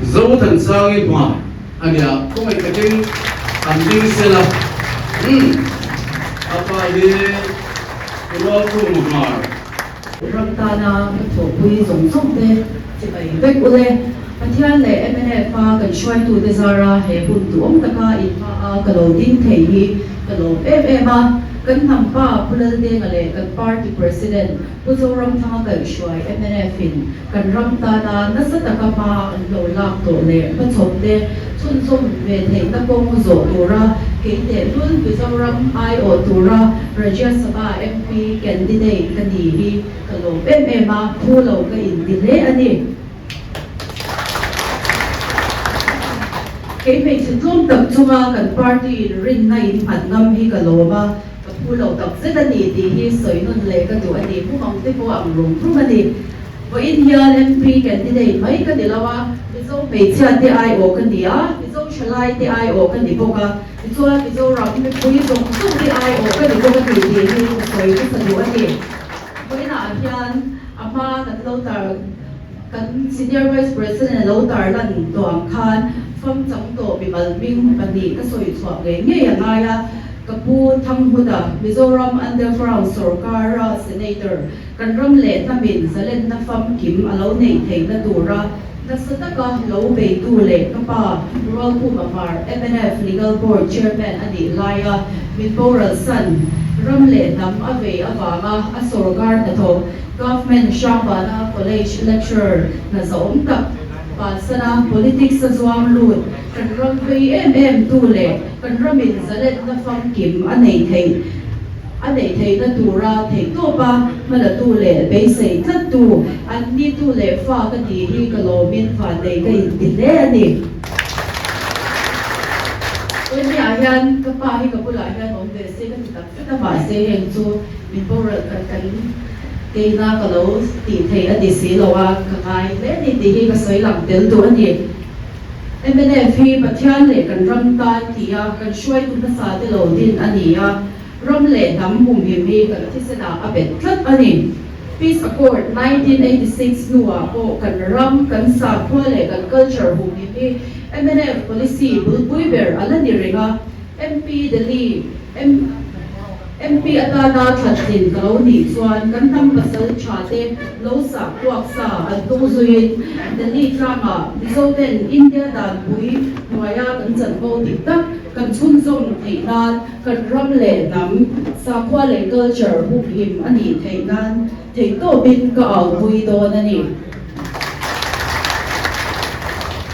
Zothansangi hma a nia, khawngaih takin an ding sela. Umm, a pa hi Rualkhuma Hmar. Ram tana ka thawhpui zawng zawng te chibai vek ule. Pathian leh mnf a kan hruaitute zara he hun duhawm taka inhma a ka lo ding thei hi ka lawm em em a. Kan hnam pa Pu Laldenga leh kan party president Pu Zoramthanga kaihhruai mnf in kan ram tana nasa taka hma an lo lak tawh leh hmachhawp te chhunzawm ve theihna kawng zawh tura kei tehlul Mizoram aiawh tura Rajya Sabha MP candidate ka ni hi ka lawm em em a, phu lo ka inti hle a ni. Kei hmeichhe tlawm tak chunga kan party in rinna in nghat ngam hi ka lawm a, ka phu lo tak zet a ni tih hi sawi nawn leh ka duh a ni, mumang te pawh ang rum rum a ni. Vawiin hian MP candidate mai ka ni lo a, Mizo hmeichhia te aiawh ka ni a, Mizo thalai te aiawh ka ni bawk a, tichuan Mizoram mipui zawng zawng te aiawh ka ni bawk a ni tih hi ka sawi hmasa duh a ni. Vawiinah hian a hma kan lo tar Kan Senior Vice President a lo tarlan tawh ang khan fam chang tawh mimal hming pahnih ka sawi chhuah ngei ngei a ngai a, ka pu Thanghuta, Mizoram Underground sorkara Senator, kan ram leh hnamin zalenna famkim a lo neih theihna tura nasa taka lo beitu leh ka pa Rualkhuma Hmar, mnf Legal Board Chairman a nih laia min boral san ram leh hnam a vei avanga a sorkar hnathawk Government Hrangvana College lecturer hna zahawm tak Pansana politics a zuang lut kan ram vei em em tu leh kan ramin zalenna famkim a nei theih a neih theihna tura theihtawpa hmalatu leh beisei tlattu an nitu leh fa ka tih hi ka lawmin vannei ka inti hle a ni. Tunhniah hian ka pa hi ka bulah hian awm ve se ka ti tak zet a mahse heng chu Min boral kan kan keina ka lo tih thei a ni si lo a, ka ngai hle a ni tih hi ka sawi lang tel duh a ni. Mnf hi Pathian leh kan ram tan tih a kan hruaitu hmasa te lo din a ni a, ram leh hnam humhim hi kan thisenah a bet tlat a ni. Peace Accord 1986 hnuah pawh kan ram, kan sakhua leh kan culture humhim hi mnf policy bulpui ber a la ni reng a, MP Delhi, M. MP atana thlathlin ka lo nih chuan kan hnam pasal tha te lo sah kuak sa an tung zuiin Delhi tlangah Mizo ten India danpui hnuaia kan chanvo dik tak kan chhunzawm theih nan kan ram leh hnam, sakhua leh culture humhim a nih theih nan theihtawpin ka aupui dawn a ni.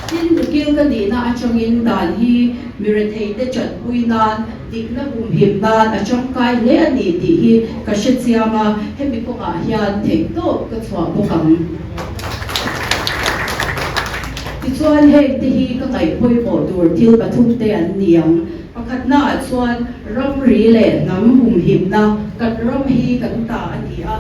Tin, ukil ka nihna atangin dan hi mi retheite chanpui nan Dikna humhim nan a tangkai hle a ni tih hi ka hre chiang a, hemi kawngah hian theihtawp ka chhuah bawk ang. Tichuan heng te hi ka ngaih pawimawh tur thil pathum te an ni ang. Pakhatnaah chuan ramri leh hnam humhimna, kan ram hi kan ta a ni a.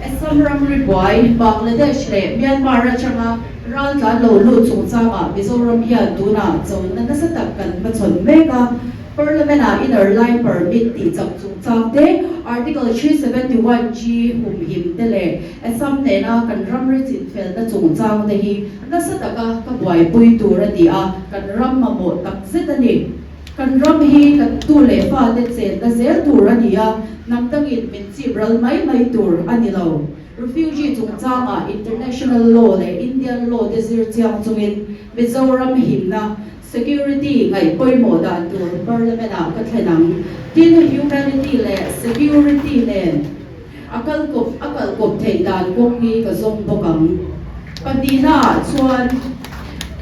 Assam ramri buai, Bangladesh leh Myanmar atanga raltlan lo lut chungchangah Mizoram hian tunah chona nasa tak kan hmachhawn mek a. Parliament-ah Inner Line Permit tih chak chungchang te, Article 371 G humhim te leh Assam nena kan ramri chinfelna chungchang te hi nasa taka ka buaipui tur a ni a, kan ram mamawh takzet a ni. Kan ram hi kan tu leh fate chenna zel tur a ni a, hnam dangin min chip ral mai mai tur a ni lo. Refugee chungchangah international law leh Indian law te zir chiang chungin Mizoram himna, security, ngaih pawimawh dan tur Parliament-ah ka thlen ang. Tin, humanity leh security nen a kal kawp a kal kawp theih dan kawng hi ka zawng bawk ang. Pahnihnaah chuan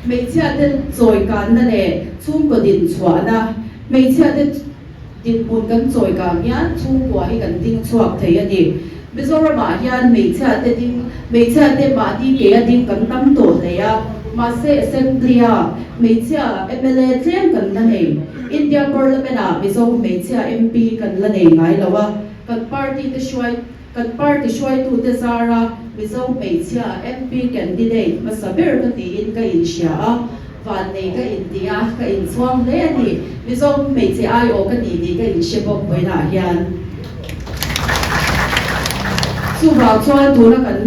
hmeichhiate chawikanna leh chhungkaw din chhuahna, hmeichhiate dinhmun kan chawikang hian chhungkua hi kan ding chhuak thei a ni. Mizoramah hian hmeichhiate ding hmeichhiate mahni ke a ding kan tam tawh hle a, mahse Assembly-a hmeichhia mla tlem kan la nei. India Parliament-ah Mizo hmeichhia MP kan la nei ngai lo a. Kan party te hruai kan party hruaitute zara Mizo hmeichhia MP candidate hmasa ber ka tiin ka inhria a, vannei ka inti a, ka inchhuang hle a ni. Mizo hmeichhe aiawh ka ni tih ka inhre bawk vawiinah hian. Chuvang chuan tuna kan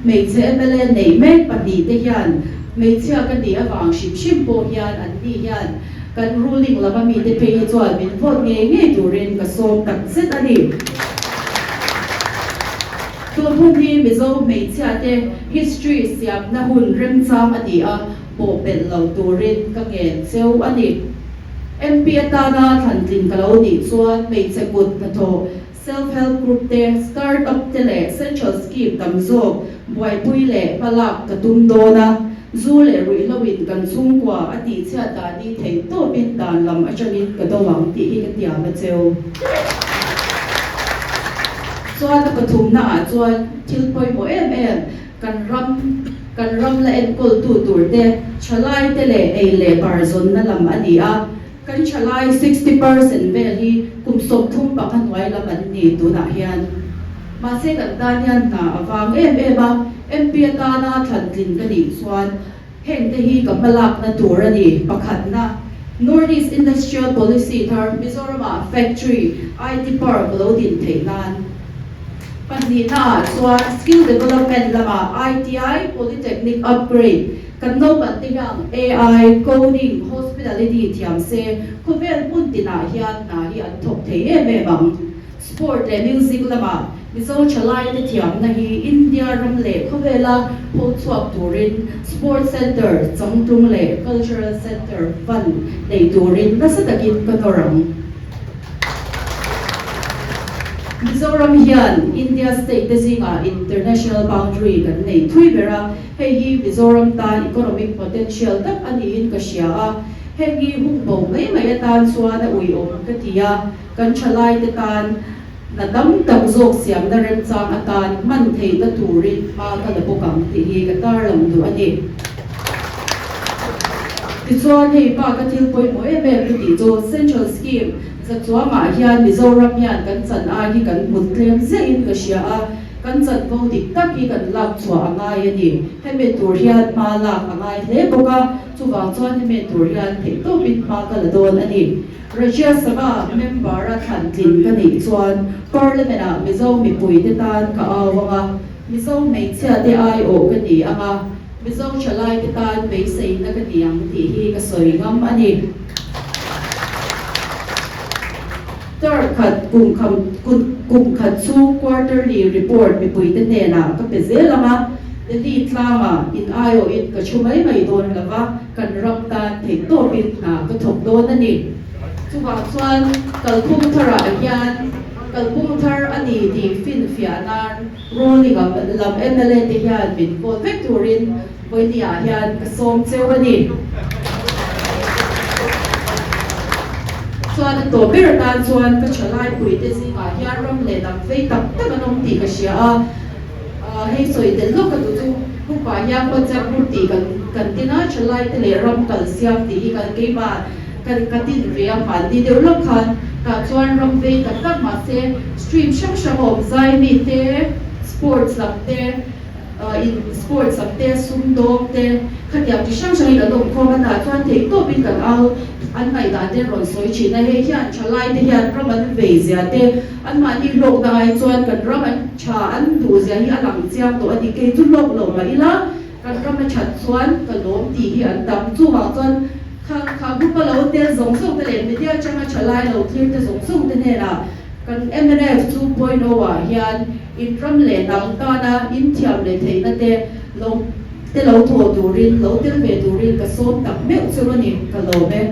hmeichhe mla neih mek pahnihte hian hmeichhia ka nih avang hrim hrim pawh hian an ni hian kan ruling lama mite phei hi chuan min vote ngei ngei turin ka sawm tak zet a ni. Tun hun hi Mizo hmeichhiate history siamna hun remchang a ni a, pawhpelh lo turin ka ngen cheu a ni. MP atana thlantlin ka lo nih chuan hmeichhe kut hnathawh, self help group te, start up te leh central scheme tam zawk buaipui leh hmalak ka tum dawn a, zu leh ruihhlo in kan chhungkua a tihchhiat dan hi theihtawpin dan lam atangin ka do ang tih hi ka tiam a cheu. Chuan a pathumna ah chuan thil pawimawh em em kan ram kan ram la enkawltu tur te, thalai te leh ei leh bar zawnna lam a ni a, kan thalai 60% vel hi kum 35 hnuai lam an ni tunah hian. Mahse kan tan hian hna a vang em em a, MP atana thlantlin ka nih chuan heng te hi ka hmalakna tur a ni. Pakhatna, North East Industrial Policy thar Mizoramah factory, IT park lo din theih nan. Pahnihnaah chuan skill development lamah ITI, Polytechnic upgrade, kan naupang te hian AI, coding, hospitality thiam se khawvel hmun tinah hian hna hi an thawk thei em em ang. Sport leh music lamah Mizo thalaite thiamna hi India ram leh khawvela pho chhuak turin Sport Centre changtlung leh Cultural Centre fund nei turin nasa takin ka nawr ang. Mizoram hian India state te zingah international boundary kan nei thui ber a, hei hi Mizoram tan economic potential tak a niin ka hria a, heng hi hung bo mai mai atan chuan a uiawm ka ti a. Kan thalaite tan hna tam tak zawk siamna remchang atan hman theihna turin hma ka la bawk ang tih hi ka tarlang duh a ni. Tichuan hei baka thil pawimawh em em ka tih chu Central Scheme zachuangah hian Mizoram hian kan chan ai hi kan hmut tlem ziahin ka hria a, kan chanvo dik tak hi kan lak chhuah a ngai a ni. Hemi tur hian hma lak a ngai hle bawk a, chuvang chuan hemi tur hian theihtawpin hma ka la dawn a ni. Rajya Sabha member-a thlan tlin ka nih chuan Parliament-ah Mizo mipuite tan ka au ang a, Mizo hmeichhiate aiawh ka ni ang a, Mizo thalaite tan beiseina ka ni ang tih hi ka sawi ngam a ni. Term khat kum kum khat chhung quarterly report mipuite hnenah ka pe zel ang a, Delhi tlangah in aiawhin ka thu mai mai dawn lo va, Kan ram tan theihtawpin hna ka thawk dawn a ni. Chuvang chuan kalphung tharah hian kalphung thar a ni tih finfiah nan ruling lam mla te hian min vote vek turin vawinia hian ka sawm cheu a ni. Chuan a tawp ber atan chuan ka thalai puite zingah hian ram leh lam vei tak tak an awm tih ka hria a. Hei sawi tel lawk ka duh chu Pupa hian WhatsApp group tih kan kan tin a, thalai te leh ram kal siam tih hi kan keimah kan ka tin ve a hmanni deuh lawk khan tah chuan ram vei tak tak mahse stream hrang hrang a awm zai mi te sports lam te in sports lam te sumdawng te khatiang chi hrang hrang hi kan awm khawm a tah chuan theihtawp in kan au an ngaihdan te an rawn sawi thin a, hei hian thalai te hian ram an vei zia te Anmahni hlawkna ai chuan kan ram an tha an duh zia hi a lang chiang tawh a ni. Kei chu hlawk lo mah ila kan ram a that chuan ka lawm tih hi an tam. Chuvang chuan kha kha group a lo tel zawng zawng te leh media atanga tha lai lo thlir te zawng zawng te hnenah kan mnf chu point o ah hian in ram leh hnam tana in thiam leh theihna te lo te lo thawh turin lo tel ve turin ka sawm tak meuh chu a ni. Ka lawm e.